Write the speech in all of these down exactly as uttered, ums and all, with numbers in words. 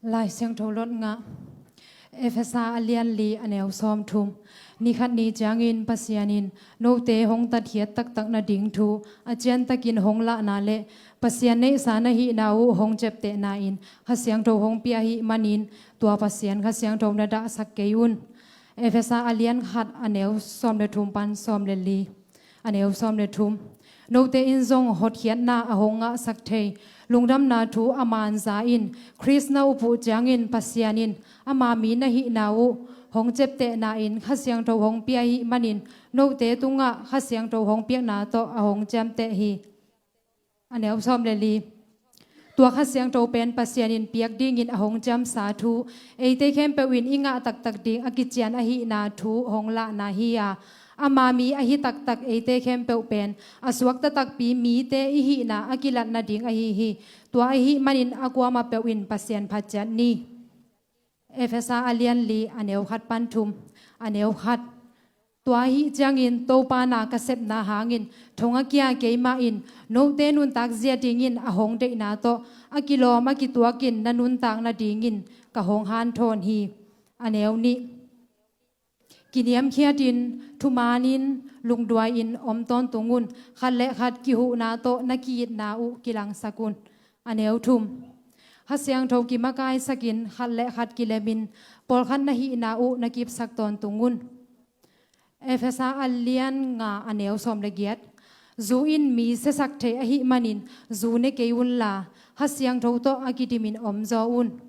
Lai Siangtho Lot ngah. Efesa a lian li, a neu sawm thum. Ni khat ni ciangin Pasian in note hong tatkhiat taktak nading thu a ciantakin hong lahna le Pasian neihsa na hihna uh hong ciaptehna in Kha Siangtho hong pia ahih manin tua Pasian Kha Siangtho na dahsak kei un. Efesa a lian khat, a neu sawm le thum pan sawm le li. A neu sawm le thum. Note in zong hotkhiatna a hong ngahsak thei lungdamna thu a man za in Khrist na up uh ciangin Pasian in ama mi na hihna uh hong ciaptehna in Kha Siangtho hong pia ahih manin note tungah Kha Siangtho hong piakna tawh a hong ciamteh hi. A neu sawm le li. Tua Kha Siangtho pen Pasian in piak dingin a hong ciamsa thu, eite khempeuh in i ngah taktak ding a kician ahihna thu hong lahna hi a, ama mi ahi taktak eite khempeuh pen a suakta takpi mite i hihna a kilat nading ahi hi. Tua ahih manin a kuamah peuh in Pasian phat ciat ni. Efesa a lian li, a neu khat pan thum. A neu khat. Tua ahih ciangin Topa na ka sepna hangin thong a kia keimah in note nuntak zia dingin a hong deihna tawh a kilawm a kituakin na nuntak nadingin ka hong hanthawn hi. A neu nih. Kiniamkhiatin, thumanin, lungduai-in om tawntung un. Khat le khat kihuhna tawh na ki-itna uh kilangsak un. A neu thum. Kha Siangtho kimakaisakin khat le khat kilemin pawlkhat na hihna uh na kipsak tawntung un. Efesa a lian nga, a neu sawm le giat. Zu in mi siasak thei ahih manin zu ne kei unla Kha Siangtho tawh a kidimin omzaw un.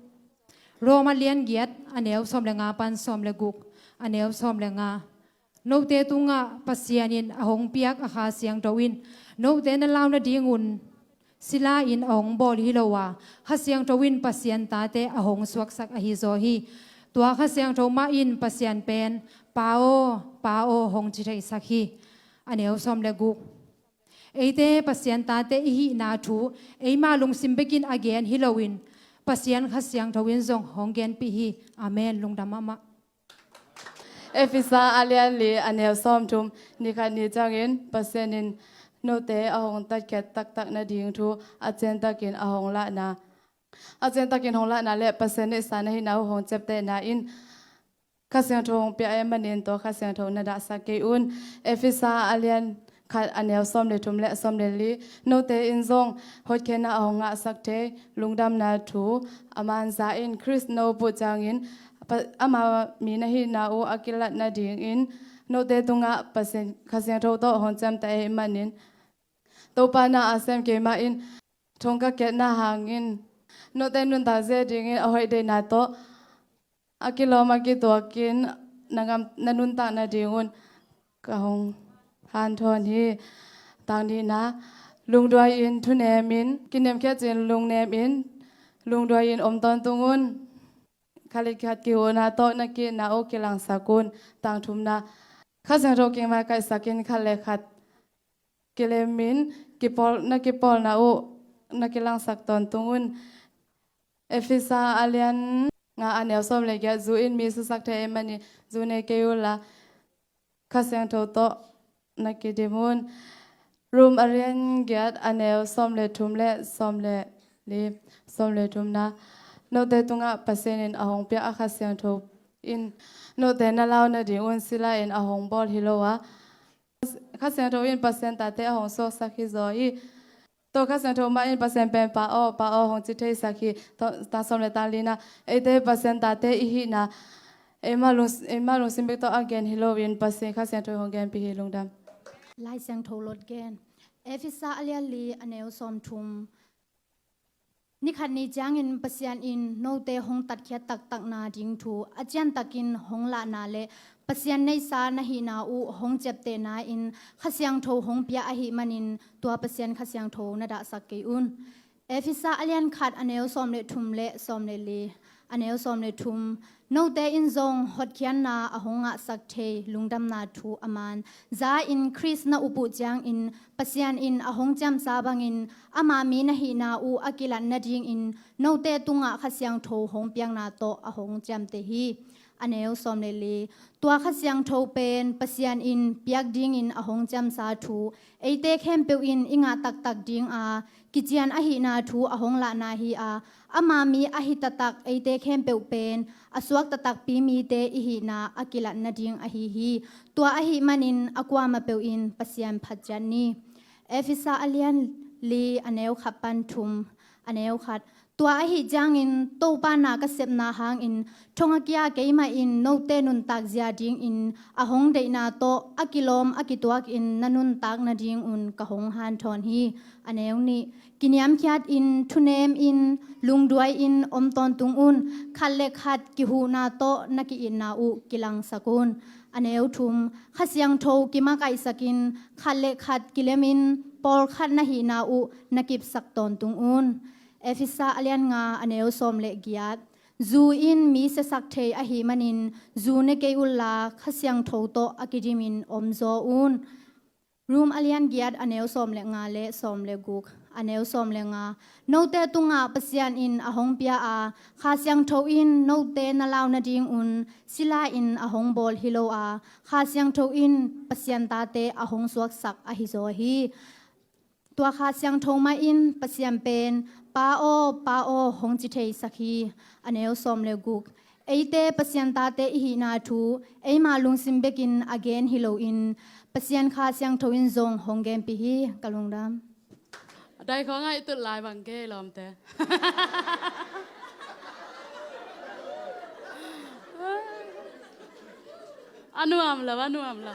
Rom a lian giat, a neu sawm le nga pan sawm le guk. A neu sawm le nga. Note tungah Pasian in a hong piak a Kha Siangtho in note na lau nadingun sila in a hong bawl hi lo a, Kha Siangtho in Pasian tate a hong suaksak ahi zaw hi. Tua Kha Siangtho mah in Pasian pen Pa aw, Pa aw hong ci theisak hi. A neu sawm le guk. Eite Pasian tate i hihna thu eima lungsim bekin a gen hi loin Pasian Kha Siangtho in zong hong genpih hi. Amen. Lungdam mahmah. Efesa a lian li, a neu sawm thum. Ni khat ni ciangin Pasian in note a hong tatkhiat taktak nading thu a ciantakin a hong lahna, a ciantakin hong lahna le Pasian neihsa na hihna uh hong ciaptehna in Kha Siangtho hong pia ahih manin tua Kha Siangtho na dahsak kei un. Efesa a lian khat, a neu sawm le thum le sawm le li. Note in zong hotkhiatna a hong ngahsak thei lungdamna thu a man za in Khrist na up uh ciangin pa-, ama mi na hihna uh a kilat nadingin note tungah Pasian Kha Siangtho tawh hong ciamteh ahih manin Topa na a sem keimah in thong ka kiatna hangin note nuntak zia dingin a hoih deihna tawh a kilawm a kituakin na ngam, na nuntak nadingun ka hong hanthawn hi. Tang nihna. Lungduai-in, thunemin, kiniamkhiatin lungnemin lungduai-in om tawntung un. Khat le khat kihuhna tawh na ki-itna uh kilangsak un. Tang thumna. Kha Siangtho kimakaihsakin khat le khat kilemin kipawl, na kipawlna uh na kilangsak tawntung un. Efesa a lian nga, a neu sawm le giat. Zu in mi siasak thei ahih manin zu ne kei unla Kha Siangtho tawh na kidim un. Rom a lian giat, a neu sawm le thum le sawm le li, sawm le thumna. Note tungah Pasian in a hong piak a Kha Siangtho in note na lau nadingun sila in a hong bawl hi lo a, Kha Siangtho in Pasian tate a hong suaksak hi zaw hi. Tua Kha Siangtho mah in Pasian pen Pa aw, Pa aw hong ci theisak hi. Tang sawm le tang lina. Eite Pasian tate i hihna eima lung, eima lungsim bek tawh a gen hi loin Pasian Kha Siangtho hong genpih hi. Lungdam. Lai Siangtho Lot gen. Efesa a lian li, a neu sawm thum. Ni khat ni ciangin Pasian in note hong tatkhiat taktak nading thu a ciantakin hong lahna le Pasian neihsa na hihna uh hong ciaptehna in Kha Siangtho hong pia ahih manin tua Pasian Kha Siangtho na dahsak kei un. Efesa a lian khat, a neu sawm le thum le sawm le li. A neu sawm le thum. Note in zong hotkhiatna a hong ngahsak thei lungdamna thu a man za in Khrist na up uh ciangin Pasian in a hong ciamsa bangin ama mi na hihna uh a kilat nadingin note tungah Kha Siangtho hong piakna tawh a hong ciamteh hi. A neu sawm le li. Tua Kha Siangtho pen Pasian in piak dingin a hong ciamsa thu eite khempeuh in i ngah taktak ding a, kician ahihna thu a hong lahna hi a, ama mi ahi taktak eite khempeuh pen a suak taktakpi mite i hihna a kilat nading ahi hi. Tua ahih manin a kuamah peuh in Pasian phat ciat ni. Efesa a lian li, a neu khat pan thum. A neu khat. Tua ahih ciangin Topa na ka sepna hangin thong a kia keimah in note nuntak zia dingin a hong deihna tawh a kilawm a kituakin na nuntak nadingun ka hong hanthawn hi. A neu nih. Kiniamkhiatin, thunemin, lungduain om tawntung un. Khat le khat kihuhna tawh na ki-itna uh kilangsak un. A neu thum. Kha Siangtho kimakaihsakin khat le khat kilemin pawlkhat na hihna uh na kipsak tawntung un. Efesa a lian nga, a neu sawm le giat. Zu in mi siasak thei ahih manin zu ne kei unla Kha Siangtho tawh a kidimin omzaw un. Rom a lian giat, a neu sawm le nga le sawm le guk. A neu sawm le nga. Note tungah Pasian in a hong pia a, Kha Siangtho in note na lau nadingun sila in a hong bawl hi lo a, Kha Siangtho in Pasian tate a hong suaksak ahi zaw hi. Tua Kha Siangtho mah in Pasian pen, Pa aw, Pa aw, hong ci theisak hi. A neu sawm le guk. Eite Pasian tate i hihna thu eima lungsim bekin a gen hi loin Pasian Kha Siangtho in zong hong genpih hi. Ka lungdam. A dai khawngah i tut lai bang kei lawmte. A nuam lo, a nuam lo.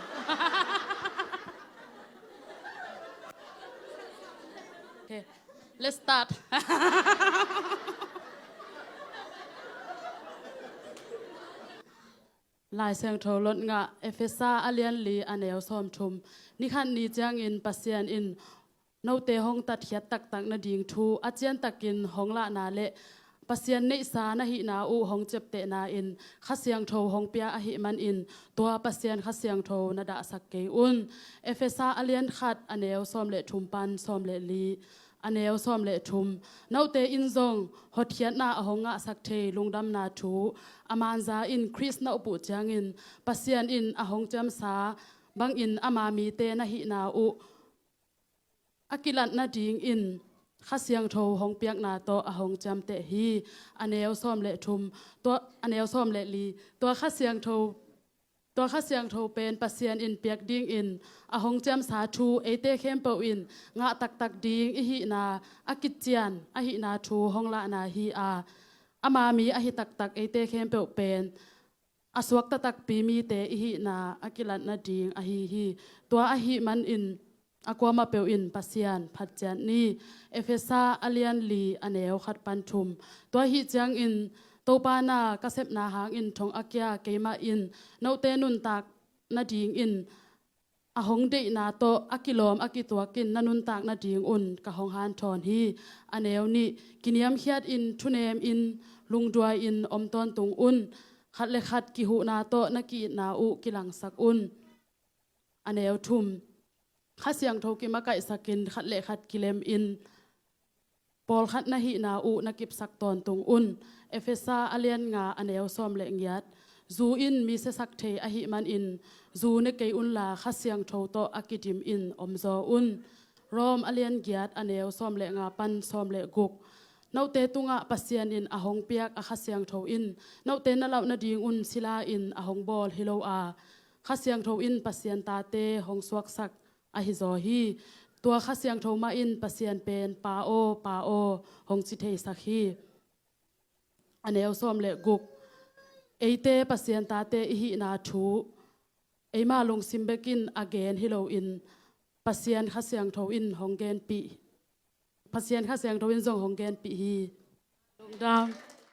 Okay. Let's start. Lai Siangtho lot ngah, Efesa a lian li, a neu sawm thum. Ni khat ni ciangin Pasian in note hong tatkhiat taktak nading thu a ciantakin hong lahna le Pasian neihsa na hihna uh hong ciaptehna in Kha Siangtho hong pia ahih manin tua Pasian Kha Siangtho na dahsak kei un. Efesa a lian khat, a neu sawm le thum pan sawm le li. A neu sawm le thum. Note in zong hotkhiatna a hong ngahsak thei lungdamna thu a manza in Khrist na up uh ciangin Pasian in a hong ciamsa bangin ama mite na hihna uh a kilat nadingin Kha Siangtho hong piakna tawh a hong ciamteh hi. A neu sawm le thum. Tua, a neu sawm le li. Tua Kha Siangtho, tua Kha Siangtho pen Pasian in piak dingin a hong ciamsa thu eite khempeuh in ngah taktak ding i hihna a kician ahihna thu hong lahna hi a, ama mi ahi taktak eite khempeuh pen a suak taktakpi mite i hihna a kilat nading ahi hi. Tua ahih manin a kuamah peuh in Pasian phat ciat ni. Efesa a lian li, a neu khat pan thum. Tua ahih ciangin Topa na ka sepna hangin thong a kia keimah in note nuntak nadingin a hong deihna tawh a kilawm a kituakin na nuntak nadingun ka hong hanthawn hi. A neu nih. Kiniamkhiatin, thunemin, lungduain om tawntung un. Khat le khat kihuhna tawh na ki-itna uh kilangsak un. A neu thum. Kha Siangtho kimakaihsakin khat le khat kilemin pawlkhat na hihna uh na kipsak tawntung un. Efesa a lian nga, a neu sawm le giat. Zu in mi siasak thei ahih manin zu ne kei unla Kha Siangtho tawh a kidimin omzaw un. Rom a lian giat, a neu sawm le nga pan sawm le guk. Note tungah Pasian in a hong piak a Kha Siangtho in note na lauh nadingun sila in a hong bawl hi lo a, Kha Siangtho in Pasian tate hong suaksak ahi zaw hi. Tua Kha Siangtho mah in Pasian pen, Pa aw, Pa aw, hong ci theisak hi. A neu sawm le guk. Eite Pasian tate i hihna thu eima lungsim bekin a gen hi loin Pasian Kha Siangtho in hong genpih, Pasian Kha Siangtho in zong hong genpih hi. Lungdam.